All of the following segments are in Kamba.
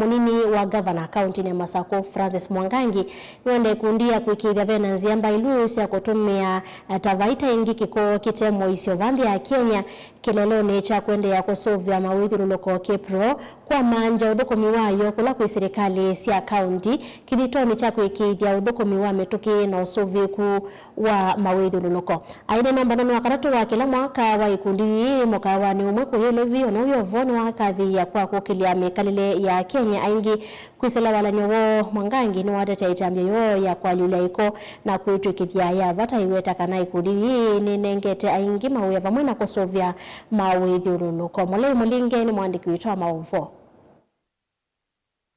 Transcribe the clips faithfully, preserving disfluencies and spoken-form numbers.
Mũnini wa ngavana kauntinĩ ya Masakũ, Francis Mwangangi, nĩwenda ikundi ya kũĩkĩĩthya ve na nzĩa mbailu sya kũtũmĩa, eh, tavaita ĩngĩ kĩko kĩte mũisyo va nthĩ ya Kenya kĩlelonĩ kya kũendeea kũsũvĩa mawĩthyũlũlũko Kipro, kwamangya ũthũkũmi wayo kũla kwĩ silikalĩ sya kaunti kĩthitonĩ kya kũĩkĩĩthya ũthũkũmi wa mĩtũkĩ na ũsũvĩĩku wa mawĩthyũlũlũko. Aineena mbanonĩ wa katatũ wa kĩla mwaka wa ikundi yĩĩ mũkawanĩ ũmwe kũya Ilovi, o na ũu wĩ o vo nĩwakathĩĩa kwa kũkĩlya mĩkalĩle ya Akenya aingĩ. Kwĩsĩla walany'o woo, Mwangangi nĩwatetea ĩtambya yoo ya kũalyũlya ĩko na kwĩtw'ĩkĩthya ya vata, aiweta kana ikundi yĩĩ nĩnengete aingĩ mawĩa vamwe na kũsũvĩa mawĩthyũlũlũko. Mũlei Mũlinge nĩ mũandĩki witũ wa maũvoo.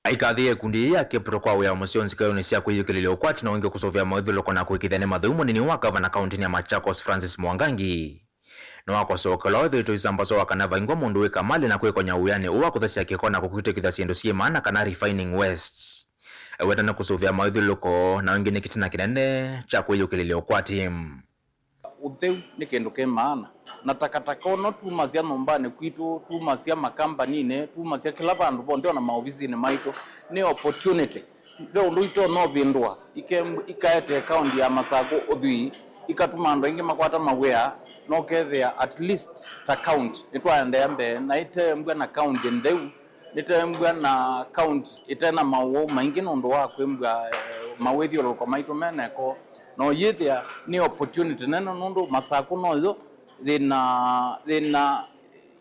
Aikathĩĩa ikundi yĩĩ ya Kipro kwa wĩa mũseo nzikaĩonĩ sya kwĩyũkĩlĩlya ũkwati na ũingĩ kũsũvĩa mawĩthyũlũlũko na kũĩkĩĩthya nĩ matheu, mũnini wa ngavana kauntinĩ ya Machakos, Francis Mwangangi, nĩwakosoa ũkĩla wethĩĩtwe isambaso wa kana vaingwa mũndũ wĩka malĩ na kwĩkonya wĩanĩ ũũ wa kũthesya kĩko na kũkwĩtĩkĩthya syĩndũ syĩ maana kana refining waste. Eweta nĩ kũsũvĩa mawĩthyũlũlũko na ũingĩ nĩ kĩtina kĩnene kya kwĩyũkĩlĩlya ũkwati. Ũtheu nĩ kĩndũ kĩ maana, na takataka ũno tumasya nyũmbanĩ kwitũ, tumasya makambaninĩ, tumasya kĩla vandũ vonthe, ona maovisinĩ maitũ, nĩ opportunity. Ve ũndũ itonya ũvĩndũa, ike-, ikaete kaunti ya Masakũ ũthwii, ikatuma andũ aingĩ makwata mawĩa, na ũkethĩa at least ta kaunti nĩtwaendeea mbee, na ĩtembwa na kaunti ntheu, nĩtembwa na kaunti ĩte na maũwau maingĩ nũndũ wa kwĩmbwa, eh, mawĩthyũlũlũko maitũ me na ĩko. Na ũyĩthĩa nĩ opportunity nene nũndũ Masakũ noyo yĩna, yĩna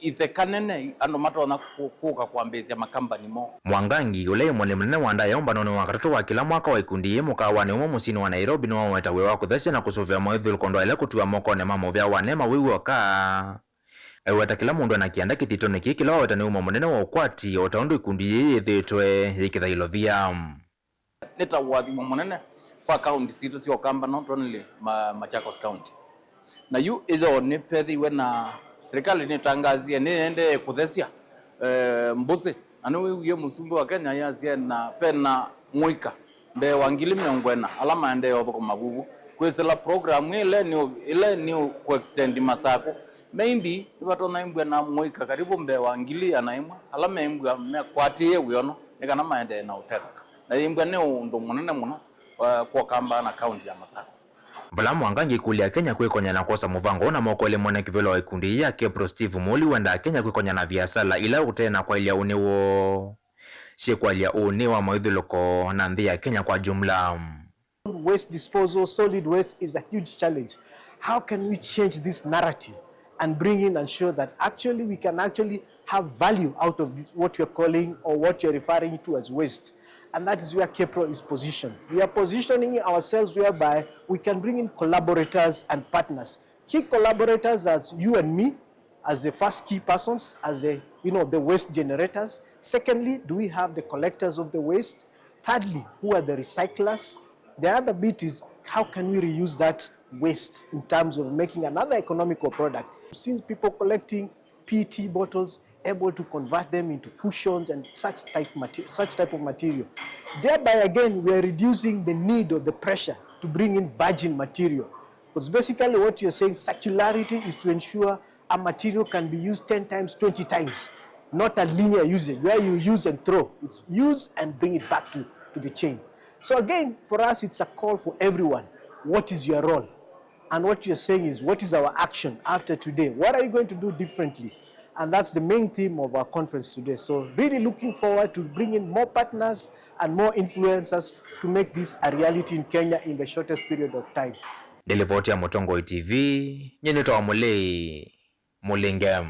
itheka nene andũ matonya kũ-, kũka kwambĩĩsya makambani moo. Mwangangi, ũla wĩ mũnene mũnene wa ndaĩa ũmbanonĩ wa katatũ wa kĩla mwaka wa ikundi yĩĩ mũkawanĩ ũmwe mũsyĩnĩ wa Nairobi, nĩwaweta wĩa wa kũthesya na kũsũvĩa mawĩthyũlũlũko ndwaĩle kũtiwa mokonĩ ma mũvea wa neema wĩ w'oka. Aiweta kĩla mũndũ ena kĩanda kĩthitonĩ kĩĩ kĩla waweta nĩ umo mũnene wa ũkwati, o ta ũndũ ikundi yĩĩ yĩthĩĩtwe yĩkĩtha ilovia. Nĩ ta ũathimo mũnene kwa kaunti sitũ sya Ũkamba, not only Ma-, Machakos County. Na yu ĩyoo nĩvethĩiwe na silikalĩ nĩtangasie nĩyendee kũthesya, eh, mbũsĩ. Na nĩwĩwie mũsumbĩ wa Kenya yasya na vena mũika mbee wa ngili mĩongo ĩna ala maendee ũthũkũma vuvu. Kwĩsĩla program ĩla nĩ, ĩla nĩ kũ extend Masakũ. Maybe nĩvatonya ĩmbwa na mũika karibu mbee wa ngili ĩana ĩmwe ala meimbwa mekwatĩĩe wĩono nĩ kana maendee na ũtetheka. Na yĩmbwa nĩ ũndũ mũnene mũno, eh, kwa Ũkamba na kaunti ya Masakũ. Vala Mwangangi aikũlya Akenya kwĩkonya na kwosa mũvango ũũ na moko elĩ, mwene kĩvĩla wa ikundi yĩĩ ya Kipro Steve Muli wendaa Akenya kwĩkonya na viasala ila ũtee na kwaĩlya ũnĩ woo. Syĩkwalya ũnĩ wa mawĩthyũlũko na nthĩ ya Kenya kwa jumla. Waste disposal, solid waste is a huge challenge. How can we change this narrative and bring in and show that actually we can actually have value out of this, what you're calling or what you're referring to as waste? And that is where Kipro is positioned. We are positioning ourselves whereby we can bring in collaborators and partners. Key collaborators as you and me, as the first key persons, as the, you know, the waste generators. Secondly, do we have the collectors of the waste? Thirdly, who are the recyclers? The other bit is, how can we reuse that waste in terms of making another economical product? We've seen people collecting P E T bottles, able to convert them into cushions and such type mate-, such type of material. Thereby, again, we are reducing the need or the pressure to bring in virgin material. Because basically what you're saying, circularity is to ensure a material can be used ten times, twenty times, not a linear usage where you use and throw. It's use and bring it back to, to the chain. So again, for us, it's a call for everyone. What is your role? And what you're saying is, what is our action after today? What are you going to do differently? And that's the main theme of our conference today. So really looking forward to bringing more partners and more influencers to make this a reality in Kenya in the shortest period of time. Nĩ livoti ya Mũtongoi T V, nyie nĩtawa Mũlei Mũlinge.